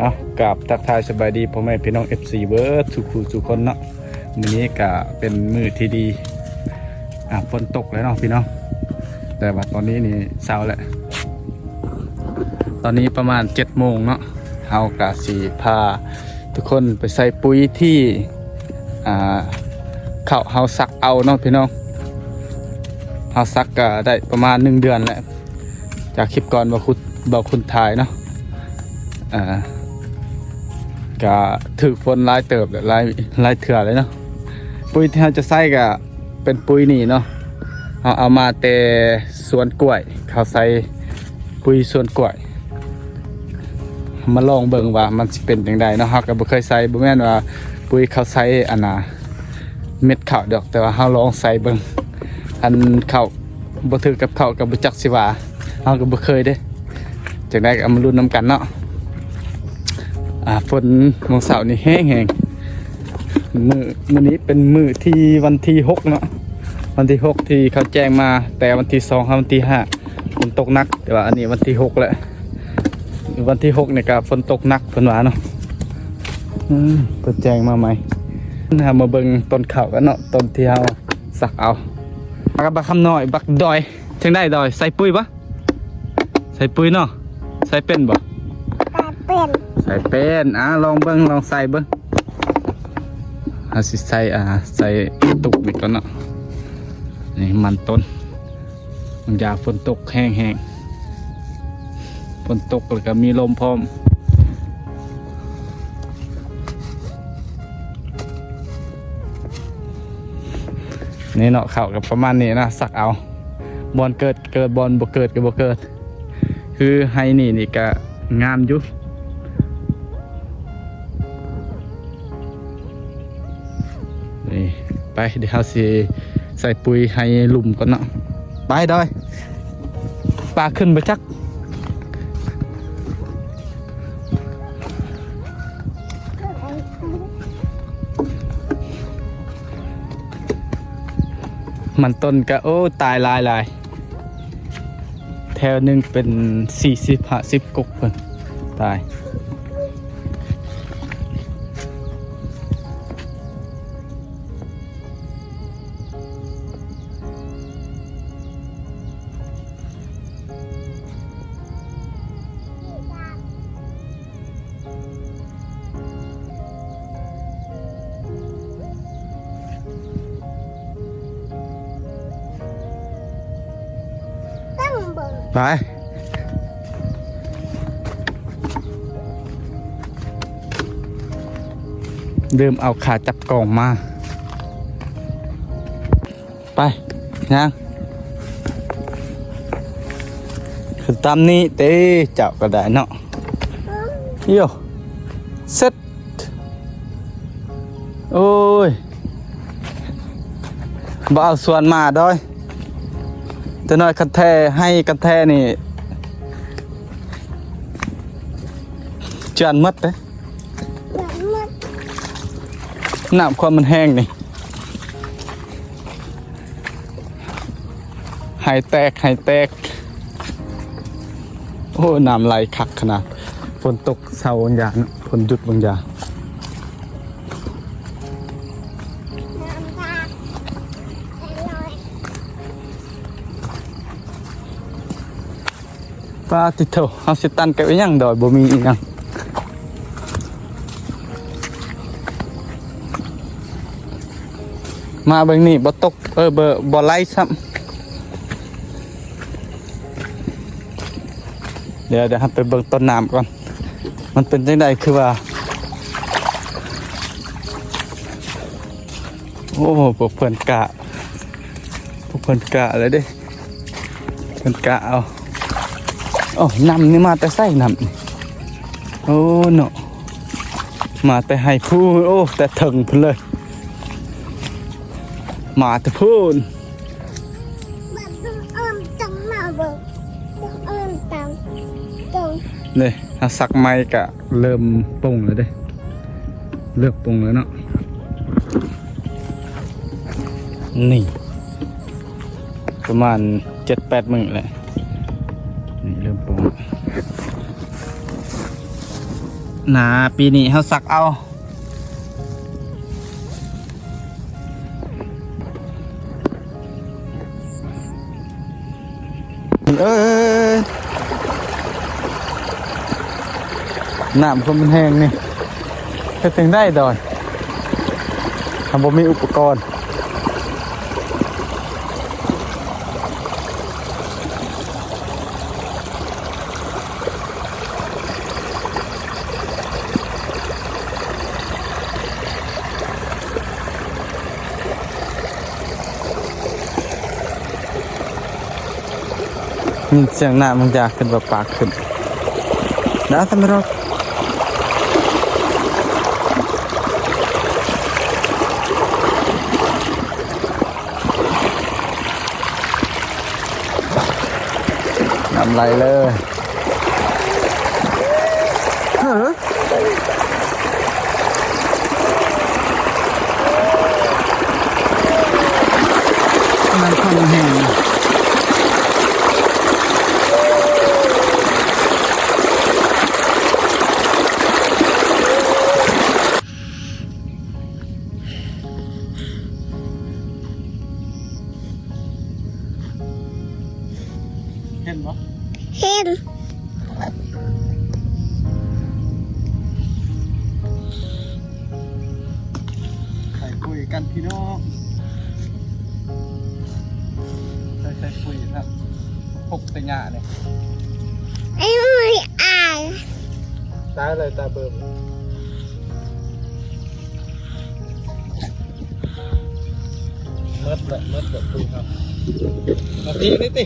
ເອົາ ກາບທັກທາຍສະບາຍດີພໍ່ແມ່ພີ່ນ້ອງ ເອັຟຊີ ເບິດສູ່ຄູ່ສູ່ຄົນເນາະ. ມື້ນີ້ກະເປັນມື້ທີ່ດີ ອ່າ ຝົນຕົກແລ້ວເນາະພີ່ນ້ອງ, ແຕ່ວ່າຕອນນີ້ນີ້ເຊົ້າແລ້ວ. ຕອນນີ້ປະມານເຈັດໂມງເນາະ, ເຮົາກະຊິພາທຸກຄົນໄປໃສ່ປຸ໋ຍທີ່ ອ່າ ເຂົ້າເຮົາສັກເອົາເນາະພີ່ນ້ອງ. ເຮົາສັກກະໄດ້ປະມານໜຶ່ງເດືອນແລ້ວ ຈາກຄລິບກ່ອນ ເບົາຄຸນ ເບົາຄຸນຖ່າຍເນາະ. ເອີ ກະຖືກຝົນຫຼາຍເຕີບ ຫຼາຍ ຫຼາຍເທື່ອເລີຍເນາະ. ປຸ໋ຍທີ່ເຮົາຈະໃສ່ກະເປັນປຸ໋ຍນີ້ເນາະ, ເຮົາເອົາມາແຕ່ສວນກ້ວຍ, ເຂົາໃສ່ປຸ໋ຍສວນກ້ວຍ. ມາລອງເບິ່ງວ່າມັນຊິເປັນຈັ່ງໃດເນາະ. ເຮົາກໍບໍ່ເຄີຍໃສ່, ບໍ່ແມ່ນວ່າປຸ໋ຍເຂົາໃສ່ອັນນ່າ ເມັດເຂົ້າດອກ, ແຕ່ວ່າເຮົາລອງໃສ່ເບິ່ງ. ອັນເຂົ້າບໍ່ຖືກກັບເຂົ້າກໍບໍ່ຈັກຊິວ່າ, ເຮົາກໍບໍ່ເຄີຍເດ້. ຈັ່ງໃດກໍເອົາມາລຸ້ນນຳກັນເນາະ. ອ່າ ຝົນມື້ເຊົ້ານີ້ແຮງໆ. ມື້ ມື້ນີ້ເປັນມື້ທີ ວັນທີຫົກເນາະ, ວັນທີຫົກທີ່ເຂົາແຈ້ງມາ, ແຕ່ວັນທີສອງຫາວັນທີຫ້າ ຝົນຕົກໜັກ, ແຕ່ວ່າອັນນີ້ວັນທີຫົກແລ້ວ. ວັນທີຫົກນີ້ກໍຝົນຕົກໜັກເພິ່ນວ່າເນາະ. ອືມ ເພິ່ນແຈ້ງມາໃໝ່. ເຮົາມາເບິ່ງຕົ້ນເຂົ້າກັນເນາະ, ຕົ້ນທີ່ເຮົາສັກເອົາ. ມາກັບບັກຄຳນ້ອຍ ບັກດອຍ. ຈັ່ງໃດດອຍ ໃສ່ປຸ໋ຍບໍ່? ໃສ່ປຸ໋ຍເນາະ. ໃສ່ເປັນບໍ່? ໃສ່ເປັນ ໃສ່ເປັນ. ອ່າ ລອງເບິ່ງ ລອງໃສ່ເບິ່ງ. ເຮົາຊິໃສ່ ອ່າ ໃສ່ຕຸກນີ້ກ່ອນເນາະ. ນີ້ມັນຕົ້ນ. ບາງຢ່າງຝົນຕົກແຮງໆ, ຝົນຕົກແລ້ວກໍມີລົມພ້ອມ. ນີ້ເນາະ, ເຂົ້າກໍປະມານນີ້ນະ, ສັກເອົາ. ບ່ອນເກີດເກີດ, ບ່ອນບໍ່ເກີດກໍບໍ່ເກີດ. ຄືໄຮ່ນີ້ນີ້ກະງາມຢູ່. ນີ້ ໄປ ດຽວເຮົາຊິໃສ່ປຸ໋ຍໃຫ້ລຸ່ມກ່ອນເນາະ. ໄປດອຍ ປາຂຶ້ນບໍ່ຈັກ. ມັນຕົ້ນກະ ໂອ້ ຕາຍຫຼາຍໆ. ແຖວໜຶ່ງເປັນສີ່ສິບ ຫ້າສິບກົກເພິ່ນຕາຍ. ໄປ ລືມເອົາຂາຈັບກ້ອງມາ. ໄປ ຍ່າງ ຂຶ້ນຕາມນີ້ເຕ້ ເຈົ້າກໍໄດ້ເນາະ. ໂຢ ເສັດ. ໂອ້ຍ ບໍ່ເອົາສວນມາດອຍ. ແຕ່ນ້ອຍຄັນແທ້ ໄຮ່ຄັນແທ້ນີ້ ຈານໝົດເດ້. ນ້ຳຄວາມມັນແຮງນີ້ ໄຮ່ແຕກ ໄຮ່ແຕກ. ໂອ້ ນ້ຳໄຫຼຄັກຂະໜາດ. ຝົນຕົກເຊົາບາງຢ່າງເນາະ, ຝົນຢຸດບາງຢ່າງ. ປາຕິໂທ ເຮົາຊິຕັນກັບອີ່ຫຍັງດອຍ ບໍ່ມີອີ່ຫຍັງ. ມາເບິ່ງນີ້ ບໍ່ຕົກ ເອີ ບໍ່ ບໍ່ໄຫຼຊ້ຳ. ດຽວ ດຽວເຮົາໄປເບິ່ງຕົ້ນນ້ຳກ່ອນ ມັນເປັນຈັ່ງໃດ ຄືວ່າ ໂອ້ ພວກເພິ່ນກະ ພວກເພິ່ນກະແລ້ວເດ້ ເພິ່ນກະເອົາ. ໂອ້ ນ້ຳນີ້ມາແຕ່ໃສ ນ້ຳນີ້? ໂອ້ເນາະ ມາແຕ່ໄຮ່ພູ້ນ. ໂອ້ ແຕ່ເທິງພຸ້ນເລີຍ ມາແຕ່ພຸ້ນ. ເດ້ ເຮົາສັກໄມ້ກະເລີ່ມປົ່ງແລ້ວເດ້ ເລີ່ມປົ່ງແລ້ວເນາະ. ນີ້ ປະມານເຈັດແປດມື້ແລ້ວ ນີ້ເລີ່ມປົ່ງ. ໜ້າ ປີນີ້ເຮົາສັກເອົາ. ເອີຍ ນ້ຳກໍມັນແຮງນີ້ ເຮັດຈັ່ງໃດດອຍ ຖ້າບໍ່ມີອຸປະກອນ. ຍິນສຽງນ້ຳມັນຢາກຂຶ້ນ ປາກໆຂຶ້ນ ນະ ສຳລັບ ນ້ຳໄຫຼເລີຍ ເອີ ນ້ຳຂ້ນແຮງ ເຫັນບໍ່? ເຫັນ. ໃສ່ປຸ໋ຍກັນພີ່ນ້ອງ ໃສ່ ໃສ່ປຸ໋ຍນະ ພົກແຕ່ຫຍ້ານີ້ ໄອ້ມື້ອາຍ ຕາຍເລີຍ ຕາເບິ່ມ. ໝົດລະ ໝົດລະປຸ໋ຍເຮົາ ມາພີ້ນີ້ຕິ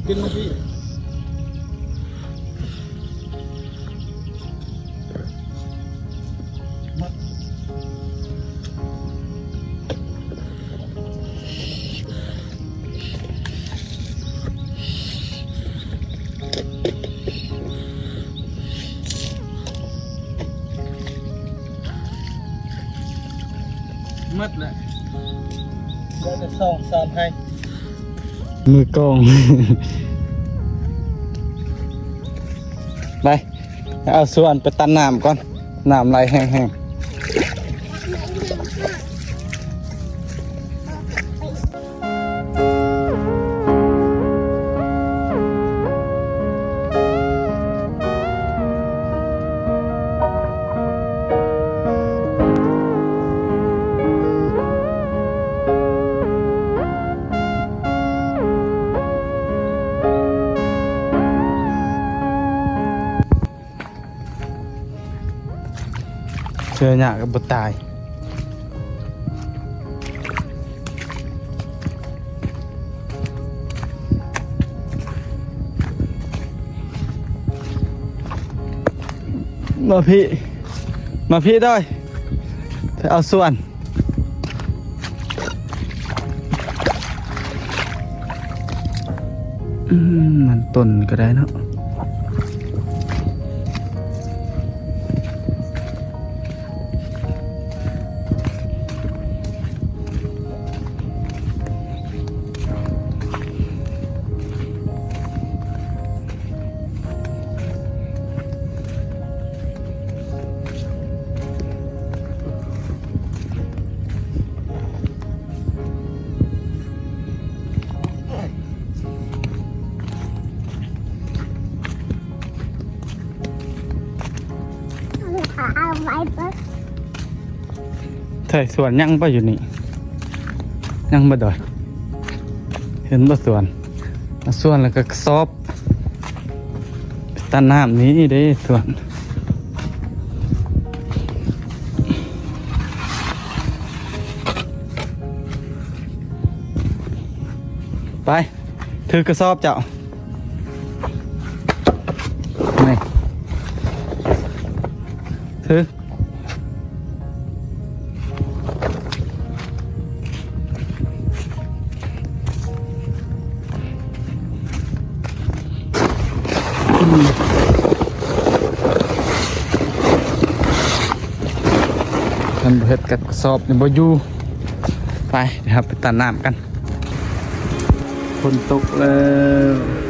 ຂຶ້ນມາພີ້ ໝົດ. ໝົດແລ້ວ ເຫຼືອແຕ່ສອງສາມໄຮ່ ມືກອງ ໄປ ເອົາສ່ວນໄປຕັນນ້ຳກ່ອນ ນ້ຳໄຫຼແຮງໆ. ເຊື້ອຫຍ້າກໍບໍ່ຕາຍ ມາພີ້ ມາພີ້ດອຍ ໄປເອົາສ່ວນ. ອືມ ມັນຕົ້ນກໍໄດ້ເນາະ ເອົາໄວ້ເບິ່ງ ໃສ່ສວນຍັງບໍ່ຢູ່ນີ້ ຍັງບໍ່ດອຍ ເຫັນບໍ່ສວນ ເອົາສວນແລ້ວກໍກະສອບ ຕານ້ຳນີ້ເດ້ ສວນ ໄປ ຖືກະສອບເຈົ້າ ນີ້ ຖື ຄັນບໍ່ເຮັດກັບກະສອບນີ້ບໍ່ຢູ່ ໄປ ດຽວເຮົາໄປຕັນນ້ຳກັນ ຝົນຕົກແລ້ວ.